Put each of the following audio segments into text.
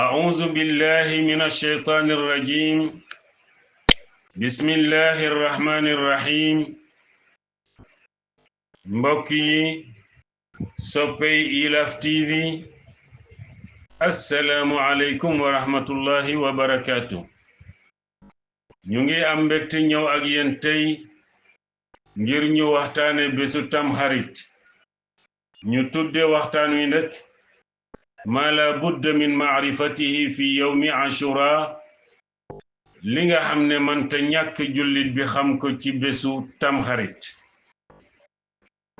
أعوذ بالله من الشيطان الرجيم بسم الله الرحمن الرحيم mbokki soppey ILAF TV assalaamu aleykum wa rahmatullahi wa barakaatu. ñu ngi am mbégte ñëw ak yéen tey ngir ñu waxtaane bésu tamxarit. ñu tudde waxtaan wi nag ma la budda min maarifatihi fi yawmi ashura, li nga xam ne mënta ñàkk jullit bi xam ko ci bésu tamxarit.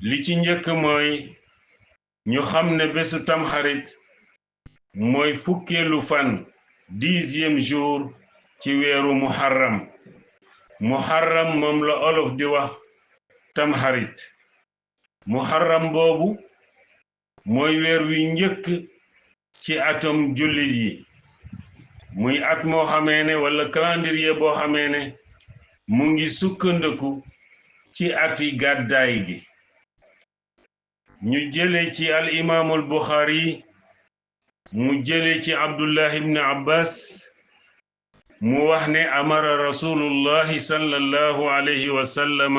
li ci njëkk mooy ñu xam ne bésu tamxarit mooy fukkeelu fan 10e jour ci weeru muharram moom la olof di wax tamxarit. muharram boobu mooy weer wi njëkk ci atom jullit yi, muy at moo xamee ne wala calendrier boo xamee ne mu ngi sukkandiku ci ati gàddaay gi. ñu jële ci al imaamul Buxaari mu jële ci Abdullah ibn Abbas mu wax ne amara rasulullahi sallallahu alayhi wa sallam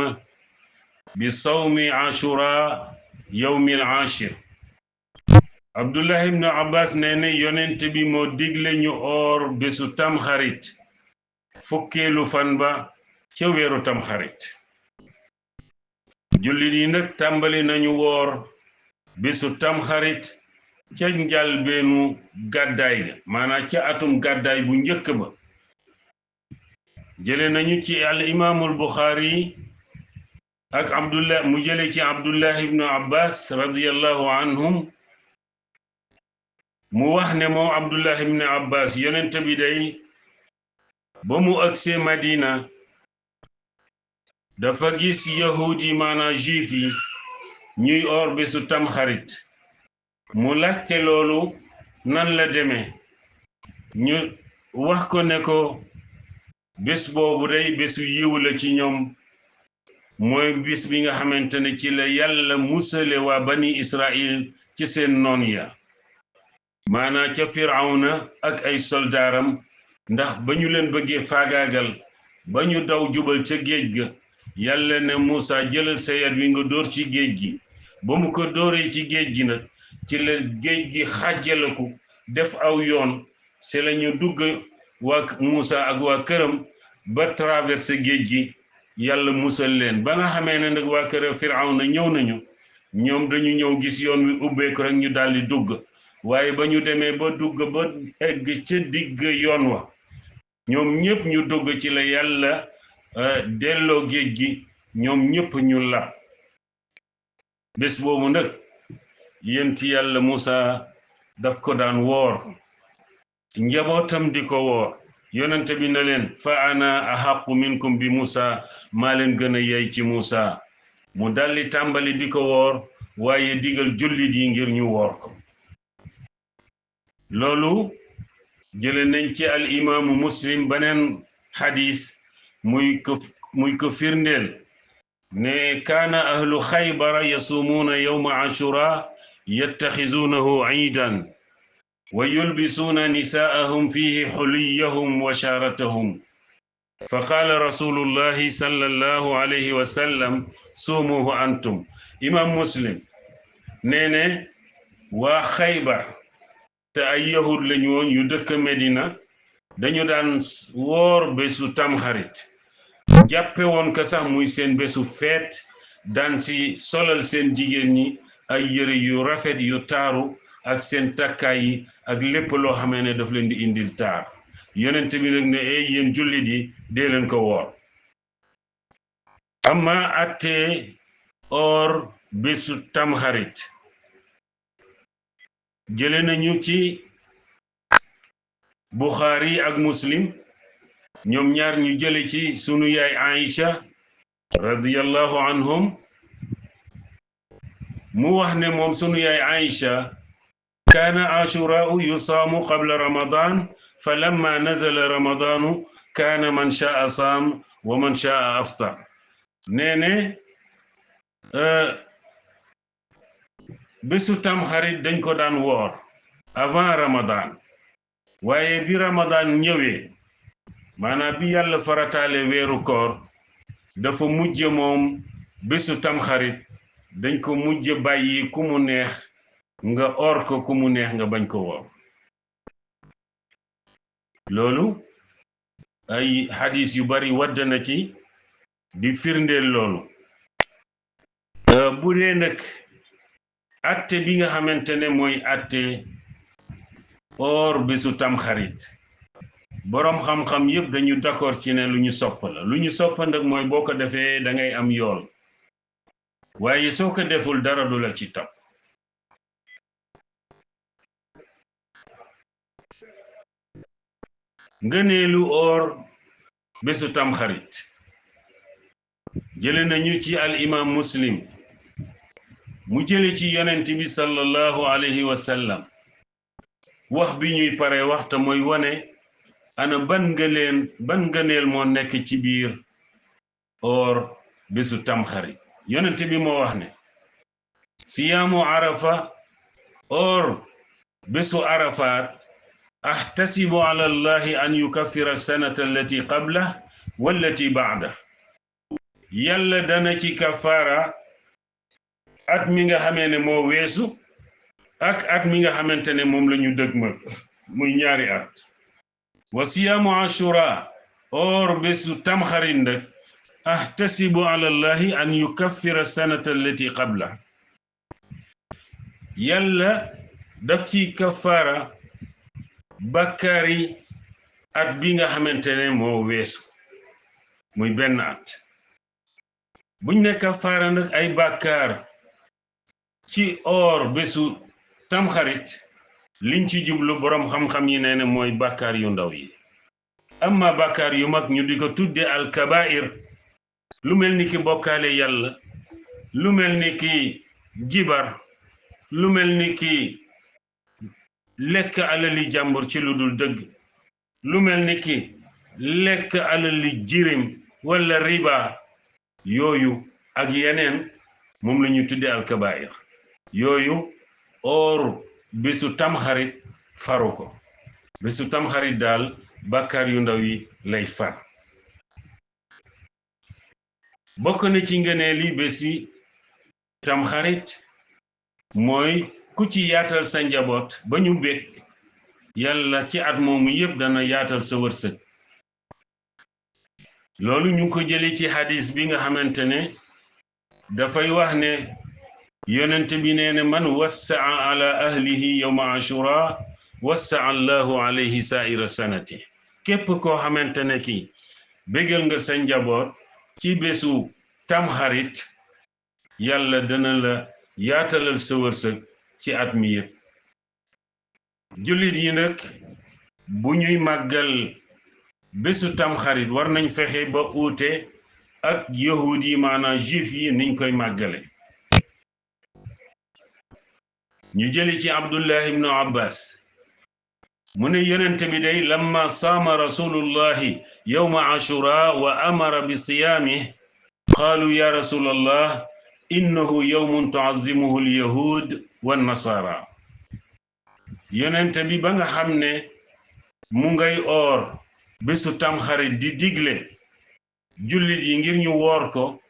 bi sawmi ashura yawmi al ashir. Abdullah ibn Abbas nee ne yonent bi moo digle ñu oor bésu tamxarit fukkeelu fan ba ca weeru tamxarit. jullit yi nag tàmbali nañu woor bésu tamxarit ca njalbeenu gàddaay ga, maanaam ca atum gàddaay bu njëkk ba. jële nañu ci al imaamul Buxaari ak Abdullah mu jële ci Abdullah ibn Abbas radiyallahu anhum mu wax ne moom Abdullah ibn Abbas yonent bi day ba mu agsee Madina dafa gis yahud yi maanaam juif yi ñuy oor bésu tamxarit. mu laajte loolu nan la demee, ñu wax ko ne ko bés boobu day bésu yiw la ci ñoom, mooy bis bi nga xamante ne ci la yàlla musale waa bani Israil ci seen noon ya, maanaam ca Firawna ak ay soldaaram, ndax ba ñu leen bëggee faagaagal ba ñu daw jubal ca géej ga, yàlla ne Muusa jëlal sa yat wi nga dóor ci géej gi. ba mu ko dóoree ci géej gi nag ci la géej gi xàjjaleku def aw yoon, c'est la ñu dugg waa Muusa ak waa këram ba traversé géej gi, yàlla musal leen. ba nga xamee ne nag waa kër Firawna ñëw nañu, ñoom dañu ñëw gis yoon wi ubbeeku rek ñu daldi dugg. waaye ba ñu demee ba dugg ba egg ca digg yoon wa, ñoom ñépp ñu dugg ci la yàlla delloo géej gi, ñoom ñépp ñu lab. bés boobu nag yént yàlla Muusa daf ko daan woor, njabootam di ko woor. yonente bi na leen fa ana ahaqu minkum bi Muusa, maa leen gën a yey ci Muusa. mu daldi tàmbali di ko woor, waaye digal jullit yi ngir ñu woor ko. loolu jële nañ ci al imaamu Muslim beneen xadis muy ko firndeel ne kaana ahlu xaybara yasumuuna yawma ashura yattaxizuunahu iidan wa yulbisuuna nisaa'ahum fihi xuliyahum wa shaaratahum fa qaala rasulullahi sallallahu alayhi wa sallam suumuhu antum. imaam Muslim nee ne waa xaybar te ay yahud lañu woon yu dëkk Medina, dañu daan woor bésu tamxarit, jàppe woon ko sax muy seen bésu feet, daan ci solal seen jigéen ñi ay yëre yu rafet yu taaru ak seen takkaay yi ak lépp loo xamee ne daf leen di indil taar. yonent bi nag ne ay yéen jullit yi dee leen ko woor. amma atte or bésu tamxarit jële nañu ci Buxaari ak Muslim, ñoom ñaar ñu jële ci sunu yaay Aïcha radiyallahu anhum mu wax ne moom sunu yaay Aïcha kaana ashuraa'u yusaamu qabla ramadan fa lamma nazala ramadanu kaana man shaa saam wa man shaa aftar. nee ne bésu tamxarit dañ ko daan woor avant Ramadan, waaye bi ramadan ñëwee maanaam bi yàlla farataale weeru koor dafa mujj moom bésu tamxarit dañ ko mujj bàyyi ku mu neex nga or ko ku mu neex nga bañ ko woor loolu ay hadis yu bari wadd na ci di firndeel loolu bu dee nag atte bi nga xamante ne mooy atte or bésu tamxarit boroom xam-xam yépp dañu d'accord ci ne lu ñu sopp la lu ñu sopp nag mooy boo ko defee da ngay am yool waaye soo ko deful dara du la ci topp ngëneelu or bésu tamxarit jële nañu ci al imam muslim mu jële ci yonent bi sallallahu alayhi wa sallam wax bi ñuy pare waxta mooy wane ana ban ngëneel moo nekk ci biir or bésu tamxarit yonent bi moo wax ne siyaamu arafa or bésu arafaat ahtasibu ala allahi an yukaffira sanata allati qabla wallati ba'da yàlla dana ci kafaara at mi nga xamee ne moo weesu ak at mi nga xamante ne moom la ñu dëgmal muy ñaari at wa siyaamu ashura or bésu tamxarit nag ahtasibu ala allahi an yukaffira sanata allati qabla yàlla daf ci kafaara bakkaari at bi nga xamante ne moo weesu muy benn at buñ ne kafaara nag ay bakkaar ci or bésu tamxarit liñ ci jublu boroom xam-xam yi nee na mooy bakkaar yu ndaw yi amma bakkaar yu mag ñu di ko tudde al kabair lu mel ni ki bokkaale yàlla lu mel ni ki jibar lu mel ni ki lekk alali jàmbur ci lu dul dëgg lu mel ni ki lekk alali jirim wala riba yooyu ak yeneen moom la ñu tuddee alkabair yooyu or bésu tamxarit faru ko bésu tamxarit daal bàkkaar yu ndaw yi lay far bokk na ci ngëneeli bési tamxarit mooy ku ci yaatal sa njaboot ba ñu bég yàlla ci at moomu yépp dana yaatal sa wërsëg loolu ñu ko jële ci hadis bi nga xamante ne dafay wax ne yonent bi nee ne man wassaa ala ahlihi yawma ashura wassaa allahu alayhi saa'ira sanati képp koo xamante ne ki bégal nga sa njaboot ci bésu tamxarit yàlla dana la yaatalal sa wërsëg ci at mi yépp jullit yi nag bu ñuy màggal bésu tamxarit war nañ fexe ba uute ak yahud yi maanaam juif yi niñ koy màggale ñu jëli ci abdullah ibnu abbas mu ne yonent bi day lamma saama rasulullahi yawma ashura wa amara bi siyaamih qaalu ya rasulallah innahu yawmun tu'azzimuhu al-yahud wan nasara yonent bi ba nga xam ne mu ngay oor bésu tamxarit di digle jullit yi ngir ñu woor ko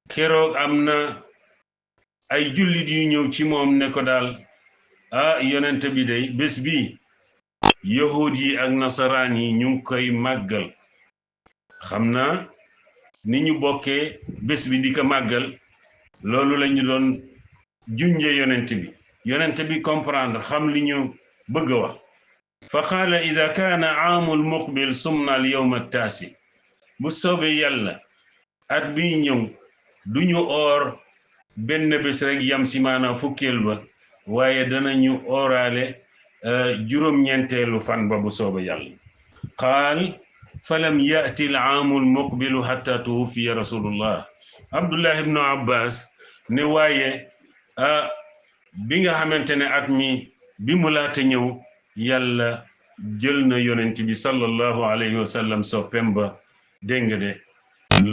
keroog am na ay jullit yu ñëw ci moom ne ko daal yonent bi day bés bi yahud yi ak nasaraan yi ñu ngi koy màggal xam naa ni ñu bokkee bés bi di ko màggal loolu lañu doon junje yonent bi comprendre xam li ñu bëgg a wax fa qaala ida kaana aamul muqbil sumna al yawm at-taasi bu soobee yàlla at bi ñëw duñu oor benn bés rek yam si maanaam fukkeel ba waaye danañu ooraale juróom-ñeenteelu fan ba bu soobee yàlla qaal falam ya'ti al aamul muqbilu hatta tuwuffiya rasulullah abdullah ibnu abbas ne waaye bi nga xamante ne at mi bi mu laata ñëw yàlla jël na yonent bi sallallahu alayhi wa sallam soppem ba dégg nga de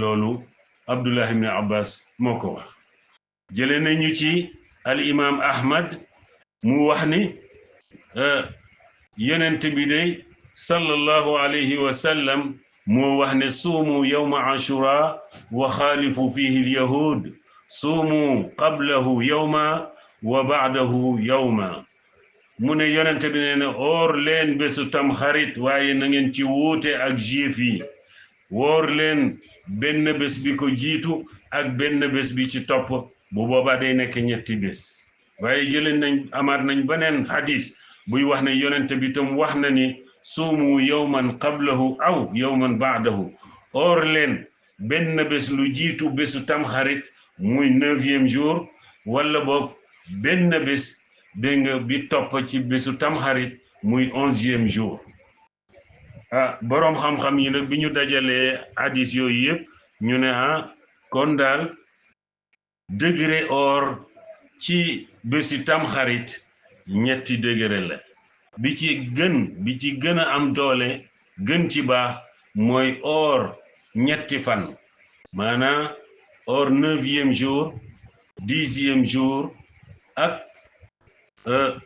loolu abdullah ibnu abbas moo ko wax jële nañu ci al imam ahmad mu wax ni yonent bi de sallallahu alayhi wa sallam moo wax ne suumu yawma ashura wa xaalifu fihi alyahud suumu qablahu yawma wa ba'dahu yawma mu ne yonent bi nee ne oor leen bésu tam xarit waaye na ngeen ci wuute ak juif yi woor leen benn bés bi ko jiitu ak benn bés bi ci topp bu boobaa day nekk ñetti bés waaye jëleen nañ amaat nañ beneen hadis buy wax ne yonent bi tam wax na ni suumu yawman qablahu aw yawman ba'dahu oor leen benn bés lu jiitu bésu tamxarit muy 9e jour wala boog benn bés dégg nga bi topp ci bésu tamxarit muy 11e jour boroom xam-xam yi nag bi ñu dajalee hadis yooyu yëpp ñu ne kon daal degré or ci bési tamxarit ñetti degré la bi ci gën a am doole gën ci baax mooy or ñetti fan maanaam or 9e jour 10e jour ak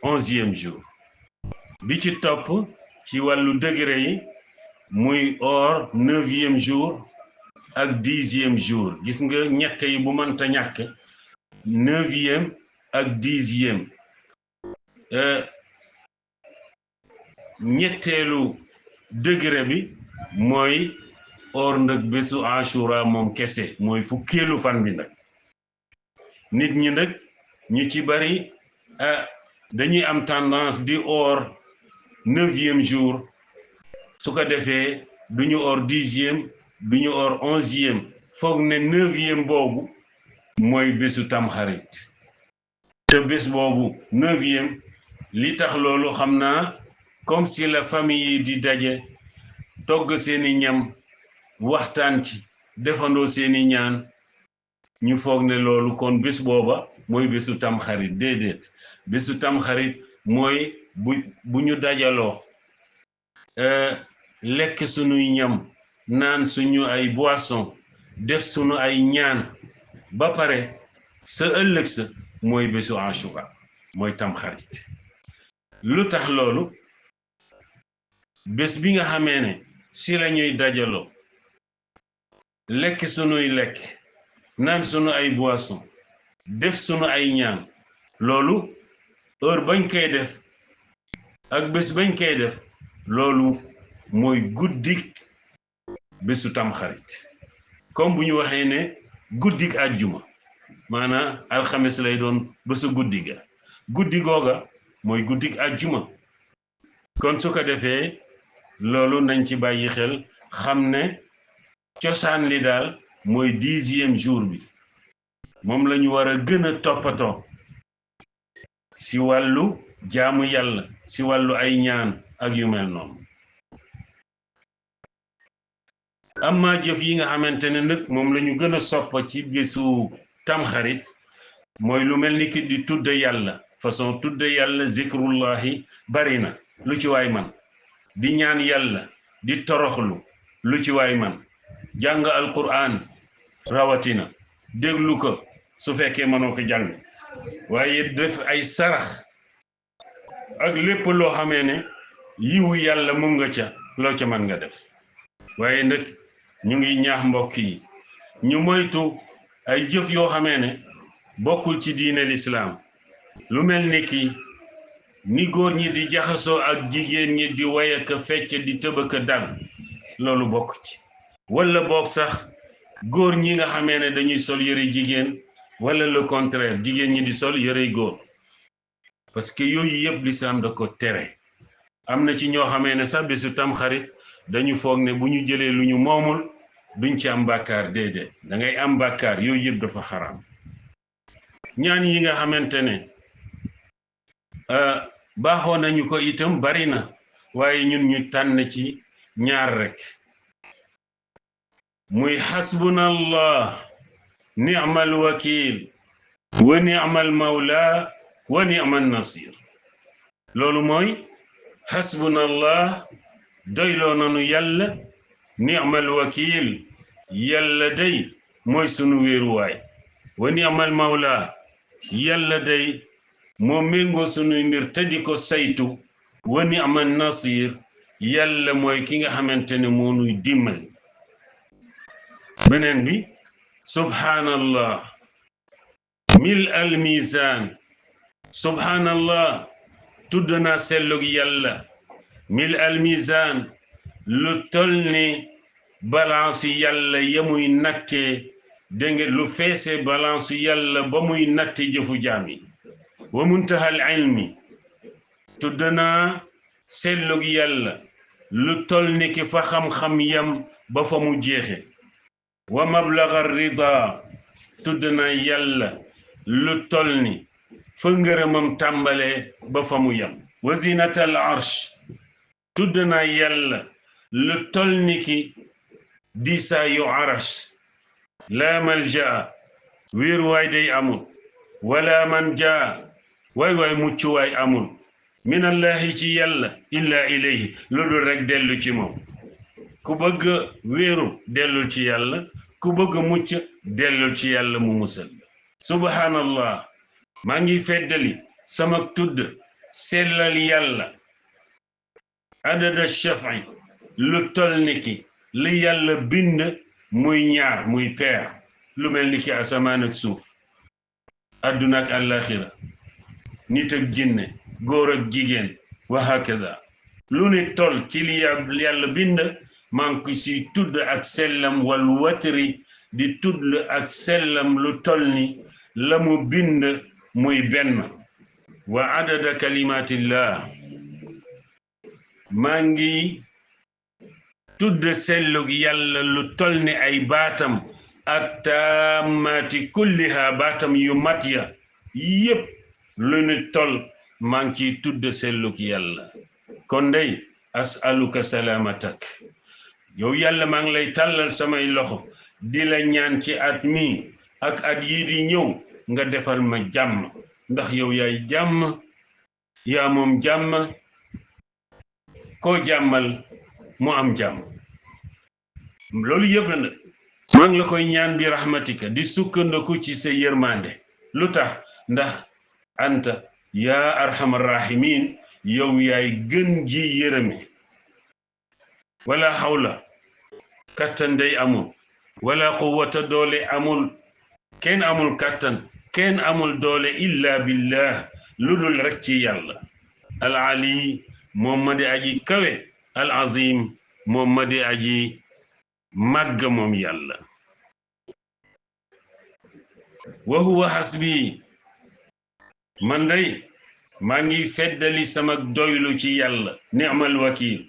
11e jour bi ci topp ci wàllu degré yi muy or 9e jour ak 10e jour gis nga ñett yi bu mënta ñàkk 9e ak 10e ñetteelu degré bi mooy or nag bésu ashura moom kese mooy fukkeelu fan bi nag nit ñi nag ñu ci bari dañuy am tendance di or 9e jour su ko defee duñu or 10e duñu or 11e foog ne 9e boobu mooy bésu tamxarit te bés boobu 9e li tax loolu xam naa comme si la famille yi di daje togg seeni ñam waxtaan ci defandoo seeni ñaan ñu foog ne loolu kon bés booba mooy bésu tamxarit déedéet bésu tamxarit mooy bu ñu dajaloo lekk sunuy ñam naan suñu ay boisson def sunu ay ñaan ba pare sa ëllëg sa mooy bésu ashura mooy tamxarit lu tax loolu bés bi nga xamee ne si la ñuy dajaloo lekk sunuy lekk naan sunu ay boisson def sunu ay ñaan loolu heure bañ koy def ak bés bañ koy def loolu mooy guddik bésu tamxarit comme bu ñu waxee ne guddik àjjuma maanaam alxames lay doon bésu guddi ga guddi googa mooy guddik àjjuma kon su ko defee loolu nañ ci bàyyi xel xam ne cosaan li daal mooy 10e jour bi moom la ñu war a gën a toppatoo si wàllu jaamu yàlla si wàllu ay ñaan ak yu mel noonu amma jëf yi nga xamante ne nag moom la ñu gën a soppa ci bésu tamxarit mooy lu mel ni ki di tudde yàlla façon tudde yàlla zikrullahi bari na lu ci waay man di ñaan yàlla di toroxlu lu ci waay man jàng alquran rawatina déglu ko su fekkee mënoo ko jàng waaye def ay sarax ak lépp loo xamee ne yiwu yàlla mu nga ca loo ca mën nga def waaye nag ñu ngi ñaax mbokk yi ñu moytu ay jëf yoo xamee ne bokkul ci diine lislaam lu mel ni ki ni góor ñi di jaxasoo ak jigéen ñi di way ak fecc di tëbëk dal loolu bokk ci wala boog sax góor ñi nga xamee ne dañuy sol yëre jigéen wala le contraire jigéen ñi di sol yëre góor parce que yooyu yëpp lislaam da ko tere am na ci ñoo xamee ne sax bésu tamxarit dañu foog ne bu ñu jëlee lu ñu moomul duñ ci am bàkkaar déedéet da ngay am bàkkaar yooyu yëpp dafa xaraam ñaan yi nga xamante ne baaxoo nañu ko itam bari na waaye ñun ñu tànn ci ñaar rek muy xasbunallah ni'mal wakil wa ni'mal mawla wa ni'mal nasir loolu mooy xasbunallah doyloo nanu yàlla ni'mal wakil yàlla day mooy sunu wéeruwaay wa ni'mal mawla yàlla day moo méngoo sunuy mbir te di ko saytu wa ni'ma nasir yàlla mooy ki nga xamante ne moo nuy dimbali beneen bi subhanallah mil al mizan subhanallah tudd naa sellug yàlla mil al mizan lu tol ni balance yàlla ya muy nattee dégg nga lu feese balance yàlla ba muy natte jëfu jaam yi wa muntahal ilmi tudd naa sellug yàlla lu tol ni ki fa xam-xam yam ba fa mu jeexe wa mablaga rida tudd naa yàlla lu tol ni fa ngërëmam tàmbalee ba fa mu yam wa zinatal arsh tudd naa yàlla lu tol ni ki diisa yu arash laa malja wéeruwaay day amul wala man jaa waay muccuwaay amul minallahi ci yàlla illa ilayhi lu dul rek dellu ci moom ku bëgg wéeru dellul ci yàlla ku bëgg mucc dellul ci yàlla mu musal subhanallah maa ngi feddali sama tudd sellal yàlla adada shafi lu tol ni ki li yàlla bind muy ñaar muy peer lu mel ni ki asamaan ak suuf adduna ak àllaaxira nit ak jinne góor ak jigéen wa hakada lu ni tol ci li yàlla bind maa ngi ko si tudd ak sellam wal watri di tudd ak sellam lu tol ni la mu bind muy benn wa adada kalimatillah maa ngi tudd sellug yàlla lu tol ni ay baatam ak taamati kulliha baatam yu mat ya yépp lu ni tol maa ngi ciy tudd sellug yàlla kon ndey asaluka salaamatak yow yàlla maa ngi lay tàllal samay loxo di la ñaan ci at mi ak at yii di ñëw nga defal ma jàmm ndax yow yaay jàmm yaa moom jàmm koo jàmmal mu am jàmm loolu yëpp la nag maa ngi la koy ñaan bi rahmatika di sukkandiku ci sa yërmande lu tax ndax anta yaa arhamar rahimin yow yaay gën ji yërëme wala xawla kattan day amul wala quwwata doole amul kenn amul kattan kenn amul doole illa billah lu dul rek ci yàlla al ali moom ma di aji kawe al azim moom ma di aji màgg moom yàlla wa huwa hasbi man day maa ngi feddali sama doylu ci yàlla ni'mal wakil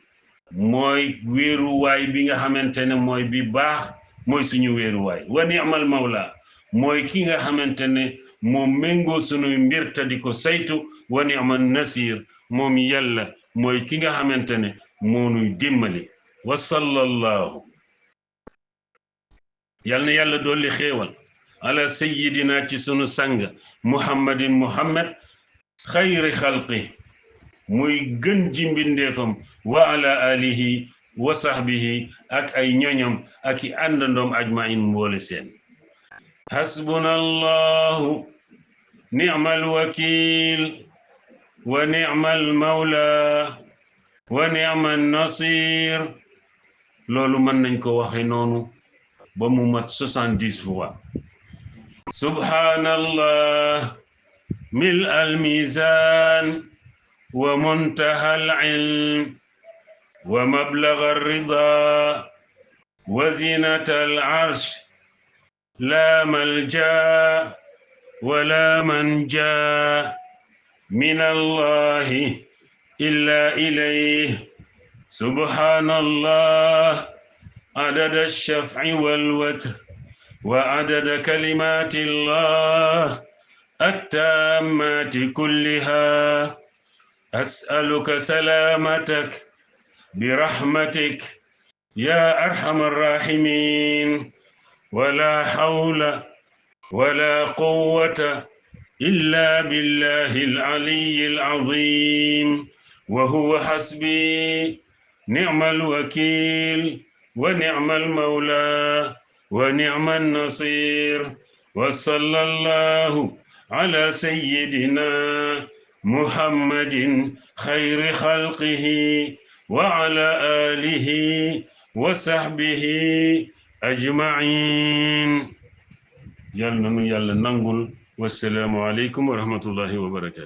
mooy wéeruwaay bi nga xamante ne mooy bi baax mooy suñu wéeruwaay wa ni'mal mawla mooy ki nga xamante ne moom méngoo suñuy mbir te di ko saytu wa ni'man nasir moom yàlla mooy ki nga xamante ne moo nuy dimbali wa sallallahu yal na yàlla dolli xéewal ala sayyidina ci sunu sang muhammadin muhammad xayri xalqi muy gën ji mbindeefam wa ala alihi wa sahbihi ak ay ñoñam ak i àndandoom ajmain mboole seen hasbunallahu ni'mal wakil wa ni'mal mawla wa ni'man nasir loolu mën nañ ko waxe noonu ba mu mat 70 fois subhanallah mil al mizan wa muntaha al ilm wa mablagha ar rida wa zinata al arsh la malja wa la manja min allahi illa ilayhi subhanallah عدد الشفع والوتر وعدد كلمات الله التامات كلها أسألك سلامتك برحمتك يا أرحم الراحمين ولا حول ولا قوة إلا بالله العلي العظيم وهو حسبي نعم الوكيل ونعم المولى ونعم النصير وصلى الله على سيدنا محمد خير خلقه وعلى آله وصحبه أجمعين. يلا نانغول والسلام عليكم ورحمة الله وبركاته.